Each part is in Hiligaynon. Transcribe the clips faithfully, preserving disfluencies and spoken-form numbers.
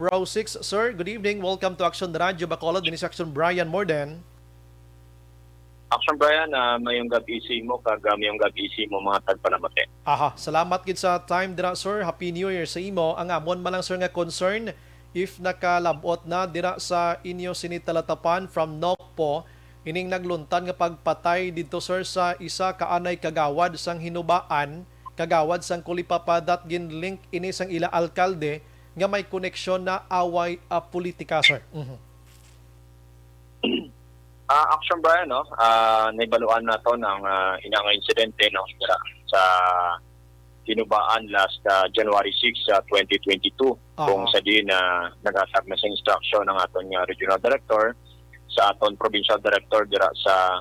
Row six, sir. Good evening. Welcome to Action Radio Bacolod. Dinis Action Brian Morden. Action Brian, ah, mayong gabi sa imo kag ah, mayong gabi sa imo mga tagpanamati. Aha, salamat gid sa time dira, sir. Happy New Year sa imo. Ang amon man lang, sir, nga concern, if nakalabot na dira sa inyo sini talatapan from Nocpo, ining nagluntad nga pagpatay didto, sir, sa isa ka anay kagawad sang Hinubaan, kagawad sang Kulipapa, that ginlink ini sang ila alkalde nga may koneksyon na away, ah, politika, sir. Mhm. Ah, Action Brian, no? Ah, naibaluan naton ang ah, ina nga insidente, no, dira sa Hinubaan last ah, January six, ah, twenty twenty-two, Aha. Kung sa diin na naghatag na sa instruction ang aton nga regional director sa aton provincial director dira sa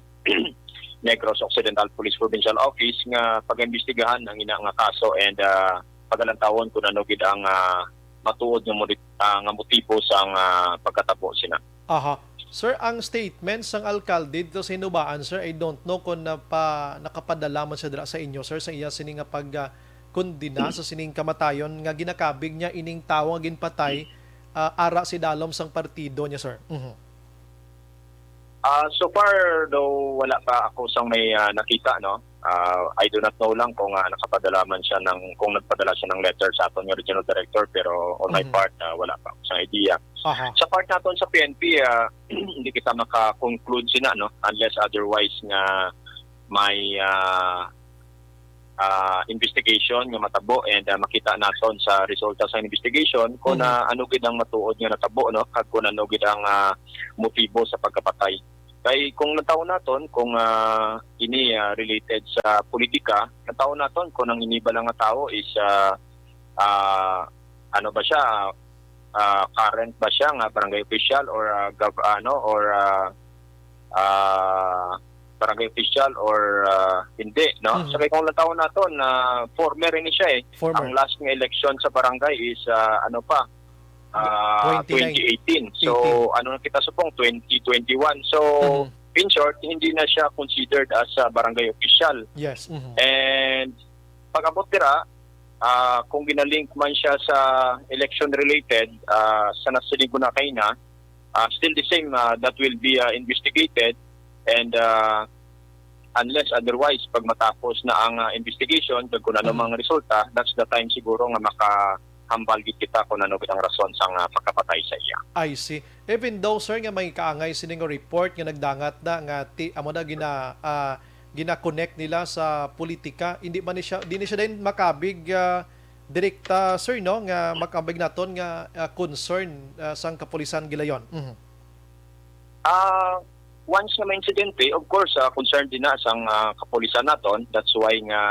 Negros Occidental Police Provincial Office nga pag-imbestigahan ang ina nga kaso and ah, pagalantawon kung ano gid ang ah, matuod nga muli- ah, nga motibo sang ah, pagkatabo sina. Aha. Sir, ang statement sang alkalde dito sa Hinubaan, sir, I don't know kung napa, nakapadala man siya dira sa inyo, sir, sa iya sini nga pag ah, kondena sa sining kamatayon nga ginakabig niya ining tawo nga ginpatay, ah, ara sa idalom sang partido niya, sir. Mhm. Ah, so far, though wala pa ako sang may ah, nakita, no? Ah, I do not know lang kung ah, nakapadala man siya ng kung nagpadala siya ng letter sa aton nga regional director, pero on my Mhm. part ah, wala pa ako sang idea. Aha. Sa part naton sa P N P, ah, hindi kita maka-conclude sina, no, unless otherwise nga may ah, ah, investigation nga matabo and ah, makita naton sa resulta sa investigation kung Mhm. ah, ano gid ang matuod nga natabo, no, kag kung ano gid ang ah, motibo sa pagkapatay. Kay kung nataw naton kung ah, ini ah, related sa politika, nataw naton kung ang ini bala nga tawo is ah, ah, ano ba siya, ah, current ba siya nga barangay official or ah, gov- ano or ah, ah, barangay official or ah, hindi, no? Mhm. So kay kung nataw naton na former ini siya eh. Former. Ang last nga election sa barangay is ah, ano pa? Ah, Twenty nine. twenty eighteen. So ano na kita subong twenty twenty-one. So Mhm. in short, hindi na siya considered as a barangay official. Yes. Mhm. And pag-abot dira, ah, kung ginalink man siya sa election related, ah, sa nasiling ko na kaina, ah, still the same, ah, that will be ah, investigated and ah, unless otherwise pag matapos na ang ah, investigation kag kung ano Mhm. mga resulta, that's the time siguro nga makahambal gid kita kung ano gid ang rason sang ah, pagkapatay sa iya. I see. Even though, sir, nga may kaangay sining report nga nagdangat na nga ti amo na gina ah, gina-connect nila sa politika, hindi man ni siya, di ni siya din makabig ah, direkta, sir, no, nga makabig naton nga ah, concern ah, sang kapulisan gilayon. Mhm. Ah, once nga may insidente, of course, ah, concerned din na sang ah, kapulisan naton. That's why nga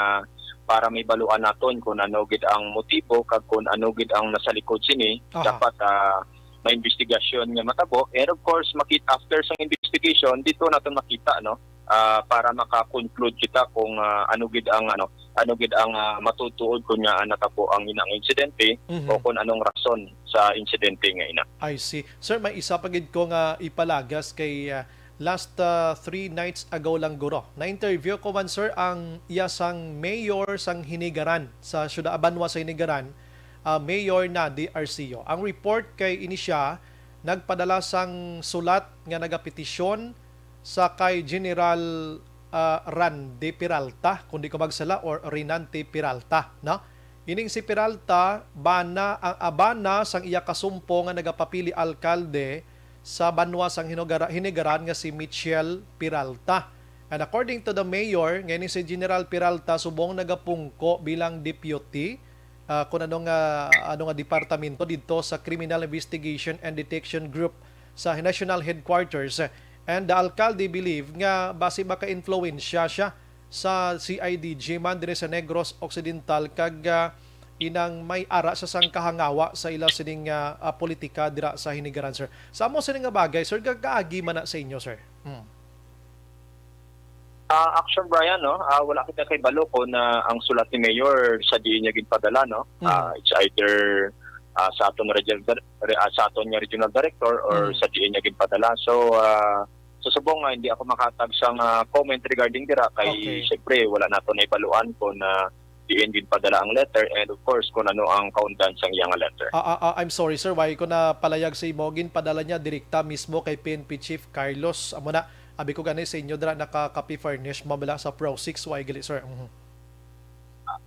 para may baluan naton kung ano gid ang motibo kag kung ano gid ang nasa likod sini, Aha. dapat ah, may investigasyon nga matabo. And of course, makita after sang investigation, dito naton makita, no? Ah, para maka-conclude kita kung ah, ano gid ang ano, ano gid ang ah, matutuod kung nga natabo ang inang insidente Mhm. o kung anong rason sa insidente nga ina. I see. Sir, may isa pa gid ko nga ipalagas kay ah, last ah, three nights ago lang guro. Na-interview ko man, sir, ang iya sang mayor sang Hinigaran sa syudad, banwa sa Hinigaran, ah, Mayor Nadi Arceo. Ang report kay ini siya nagpadala sang sulat nga nagapetisyon sa kay General ah, Randy Peralta, kung di ko magsala, or Rinante Peralta, no? Ining si Peralta, bana, ang abana sang iya kasumpo nga nagapapili alkalde sa banwa sang Hinugara-, Hinigaran nga si Michelle Peralta. And according to the mayor, nga ini si General Peralta subong nagapungko bilang deputy, ah, kung ano nga, ano nga departamento didto sa Criminal Investigation and Detection Group sa National Headquarters. And the alkalde believe nga basi maka-influensya siya sa C I D G man diri sa Negros Occidental kag ah, inang may ara sa sang kahangawa sa ila sining ah, ah, politika dira sa Hinigaran, sir. Sa amo sini nga bagay, sir, gagaagi man na sa inyo, sir? Hmm. Ah, Action Brian, no? Ah, wala kita kay balo kung na ang sulat ni Mayor sa diin niya ginpadala, no? Mm. Ah, it's either ah, sa aton regional dir- re- ah, sa aton nga regional director or Mm. sa diin niya ginpadala. So, ah, sa subong nga hindi ako makatag sa nga comment regarding dira kay Okay. syempre wala nato na ibaluan kung na diin ginpadala ang letter, and of course, kung ano ang kaundan sang iya nga letter. Ah, ah, ah, I'm sorry, sir. Why ko na palayag sa imo? Ginpadala niya direkta mismo kay P N P Chief Carlos. Amo na, abi ko gani sa inyo dira naka-copy furnish mo bala sa Pro six, why gali, sir? Mhm.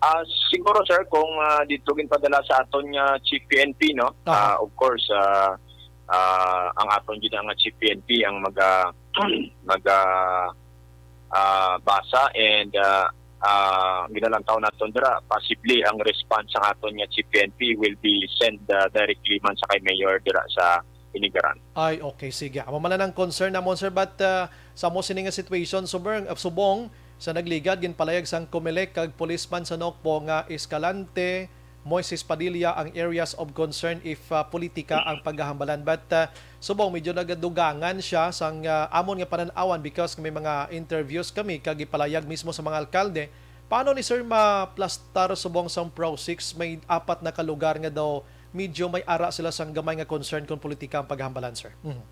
Ah, siguro, sir, kung ah, dito ginpadala sa aton nga Chief P N P, no? Aha. Ah, of course, ah, ah, ang aton gid nga Chief P N P ang maga maga ah, basa, and ah, ah, ginalantaw naton dira, possibly ang response sa aton nga Chief P N P will be sent ah, directly man sa kay Mayor dira sa Inigaran. Ay, okay, sige. Amo man lang ang concern namon, sir. But ah, sa mo sini nga situation, subong, ah, subong sa nagligad, ginpalayag sang Comelec kag policeman sa Nocpo nga Escalante, Moises Padilla ang areas of concern if ah, politika ang paghahambalan. But ah, subong medyo nagadugangan siya sang ah, amon nga panan-awan because may mga interviews kami kag gipalayag mismo sa mga alkalde. Paano ni, sir, maplastar subong sang Pro six? May apat na ka lugar nga daw medyo may ara sila sang gamay nga concern kung politika ang paghambalan, sir. Mhm.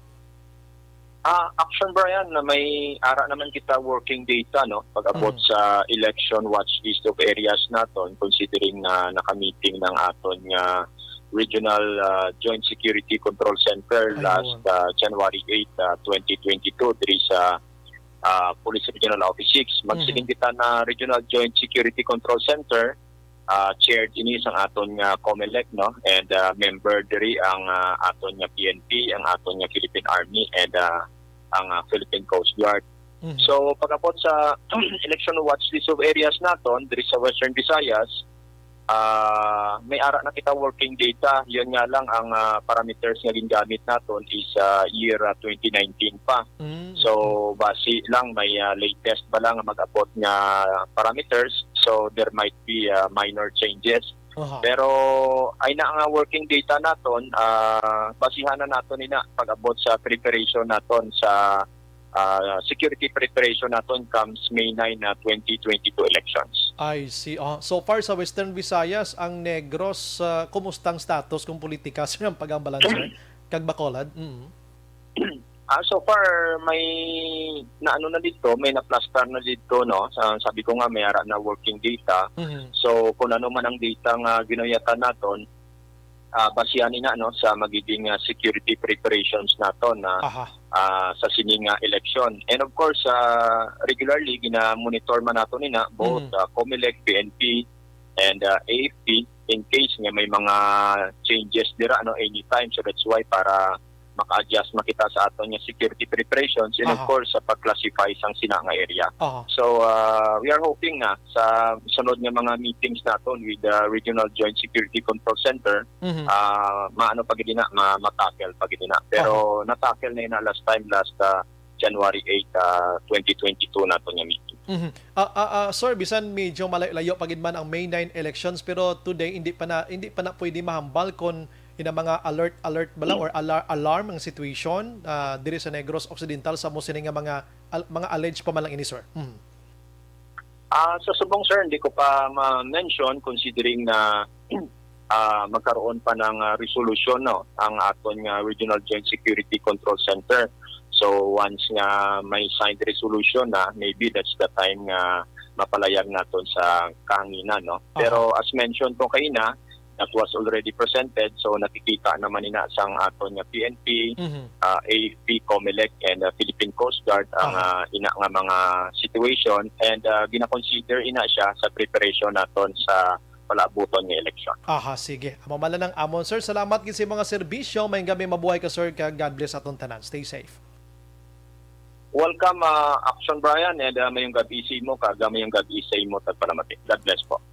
Ah, Action Brian, na may ara naman kita working data, no, pag-abot Mhm. sa election watch list of areas naton, considering na naka-meeting ng aton nga regional ah, Joint Security Control Center Ayun. last ah, January eight, ah, twenty twenty-two, diri sa ah, Police Regional Office six. Magsiling Mhm. kita na Regional Joint Security Control Center, ah, chaired ini sang aton nga Comelec, no? And ah, member diri ang ah, aton nga P N P, ang aton nga Philippine Army, and ah, ang ah, Philippine Coast Guard. Mhm. So, pag-abot sa election watch list of areas naton diri sa Western Visayas, ah, may ara na kita working data. Yun nga lang, ang ah, parameters nga gingamit naton is ah, year ah, twenty nineteen pa. Mm, So, basi lang, may ah, latest ba lang mag-abot nga parameters. So, there might be ah, minor changes. Aha. Pero ay na nga working data naton, ah, basihan na naton ina pag-abot sa preparation naton sa ah, security preparation naton comes May nine na twenty twenty-two elections. I see. Oh, so far sa Western Visayas, ang Negros, ah, kumusta ang status kung politika, sir, ang paghambalan, sir? Kag Bacolod? Mm. Ah, so far, may naano na dito, may naplastar na dito, no? Sa, sabi ko nga, may ara na working data. Mhm. So, kung ano man ang data nga ginuyatan naton, ah, basihan ina, no, sa magiging ah, security preparations naton na Aha. ah, sa sini nga election. And of course, ah, regularly gina-monitor man nato nina both Mm. ah, Comelec, P N P, and ah, A F P in case nga may mga changes dira, no, anytime. So that's why para maka-adjust man kita sa aton nga security preparations and of Aha. course sa pag-classify sang sina nga area. Aha. So uh, we are hoping na sa sunod nga mga meetings naton with the Regional Joint Security Control Center, Mhm. ah maano pa gid na, ma matackle pa gid na. Pero natackle na ina last time, last ah, January eight, ah, twenty twenty-two naton nga meeting. Mhm. Ah, ah, ah, sir, bisan medyo malayo-layo pa gid man ang May nine elections, pero today hindi pa na hindi pa na pwede mahambal kon ina mga alert alert bala or alar- alarm ang situation ah, diri sa Negros Occidental sa mo sini nga mga al- mga alleged pa man lang ini, sir. Mhm. Ah, sa subong, sir, hindi ko pa ma-mention considering na ah, magkaroon pa ng ah, resolution, no, ang aton nga Regional Joint Security Control Center. So once nga may signed resolution na, maybe that's the time nga mapalayag naton sa kahanginan, no. Pero as mentioned ko kaina, that was already presented, so nakikita naman ina sang aton nga P N P, Mhm. ah, A F P, Comelec, and ah, Philippine Coast Guard ang Aha. ah, ina nga mga situation, and ah, gina-consider ina siya sa preparation naton sa palaabuton nga eleksyon. Aha, sige. Amo man lang ang amon, sir. Salamat gid sa mga serbisyo. May gabi, mabuhay ka, sir, kag God bless aton tanan. Stay safe. Welcome, ah, Action Brian, and ah, mayong gabi sa imo, kag ah, mayong gabi sa imo tagpalamati. God bless po.